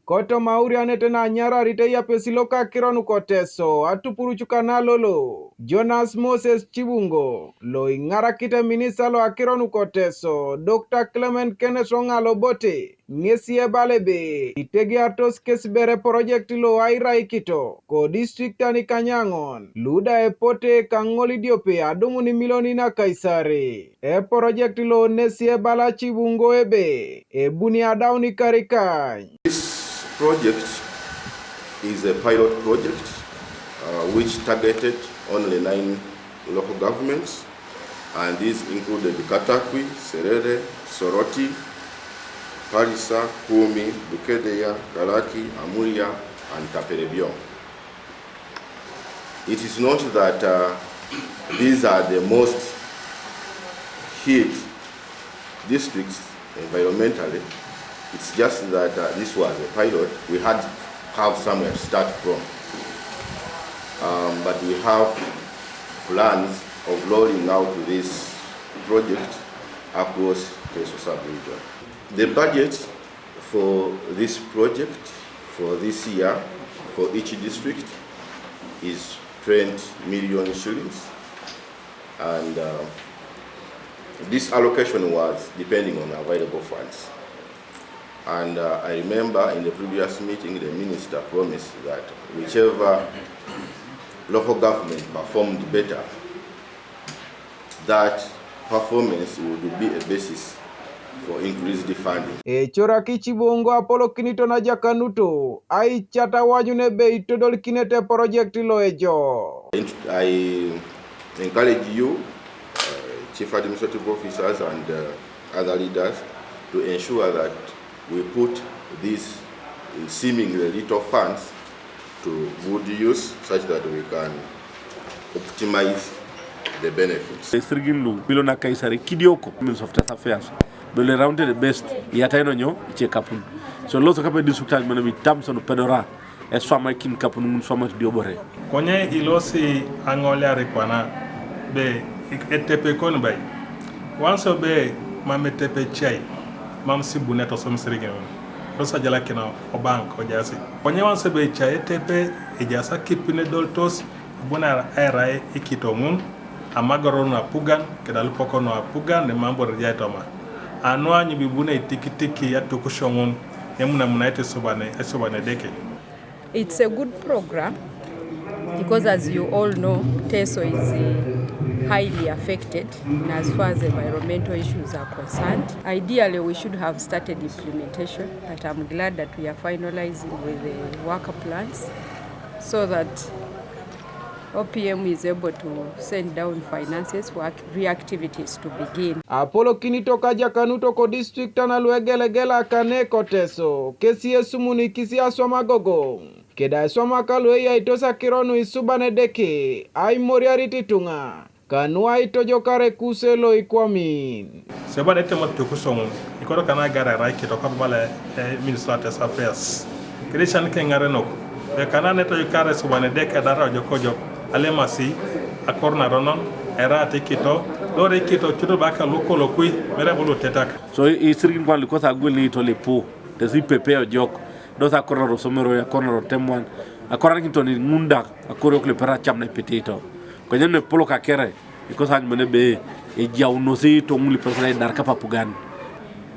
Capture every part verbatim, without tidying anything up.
Kotoma aurianet na anyararit eyapesit loka akiro nu ko Teso atupuruc kana lolo, Jonas Moses Chibungo, lo iŋarakit eminista lo akiro nu ko Teso, Dr. Clement Kenneth Oŋa Lobote, ŋesi ebala ebe itegeatos kes bere project lo airaikito ko distriktan ikanyaŋon, lu da epote kaŋol idiope adumun imilionin akaisare. Eproject lo nesi ebala Chibungo ebe ebuni adaun ikarikany. This project is a pilot project, uh, which targeted only nine local governments, and these included Katakwi, Serere, Soroti, Pallisa, Kumi, Bukedea, Kalaki, Amuria, and Kapelebyong. It is not that, uh, these are the most hit districts environmentally. It's just that, uh, this was a pilot. We had to have somewhere to start from. Um, but we have plans of rolling out this project across the sub-region. The budget for this project for this year for each district is twenty million shillings, and, uh, this allocation was depending on available funds. And, uh, I remember in the previous meeting, the minister promised that whichever local government performed better, that performance would be a basis for increased funding. Ecoraki Chibungo apolokinito na ajakanuto aicat awanyun ebe itodolikinete project lo ejo. I encourage you, uh, chief administrative officers and, uh, other leaders to ensure that we put these seemingly little funds to good use such that we can optimize the benefits. Esirigin lu milion akaisare kidioko, Ministry of Health Affairs, bele rounded the best, yata ino nyo, ice kapun. So loso kape district administration, Thompson Pedora, eswamaikin kapun ŋun swamait diobore. Konye ilosi aŋoliar kwana be etepe kon bai. Wanso be mam etepe cai, mam sibune tosom isirigin. Loso ajalakino obank ojasi. Konye wanso be cai etepe ejaas akipin edoltos, ibuni aira ikito ŋun, amagoro nu apugan, keda alupok nu apugan, nemam bore ejai toma. Anu anyu bibuni aitikitiki atukusio ŋun, emunamunaete esubane, esubane Edeke. It's a good program because, as you all know, Teso is, uh, highly affected in as far as environmental issues are concerned. Ideally, we should have started implementation, but I'm glad that we are finalizing with the work plans so that O P M is able to send down finances for ac-, reactivities to begin. Apolokinito ka ajakanuto ko district ana lu egelegela kane ko Teso, kesi esumunikisi aswam agogoŋ, keda aswam ka lu eyaitos akiro nu isuban Edeke, aimoriarit ituŋa, kanu aitojokare kuse lo ikwamin. Seba ne temot tukusoŋun, ikoro kana gara rai kito kwa bala, eh, Minister of Affairs. Kede can ke ŋarenok, be kana ne tojokare subane Edeke adara ojokojok, alemasi, akor naronon, era atikito, lore ikito cuto baka lukolokwi, mere bulu tetak. So isirigin kwan likosa agwel ni itolipu, tesi pepe ojok, dos akor na rosomero, akor na rotemwan, akor na kinto ni ŋun da, akor yok lepera cam na ipitito. Konye ne polo kakere, because anyumene be ejaunosi to ŋuli person aidar kapapugan.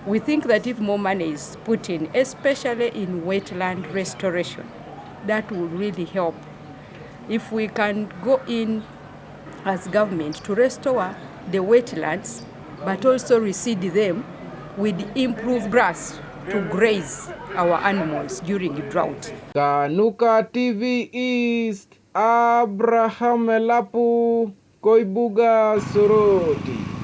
We think that if more money is put in, especially in wetland restoration, that will really help. If we can go in as government to restore the wetlands, but also reseed them with improved grass to graze our animals during drought. Kanuka T V East, Abraham Elapu, koibuga Soroti.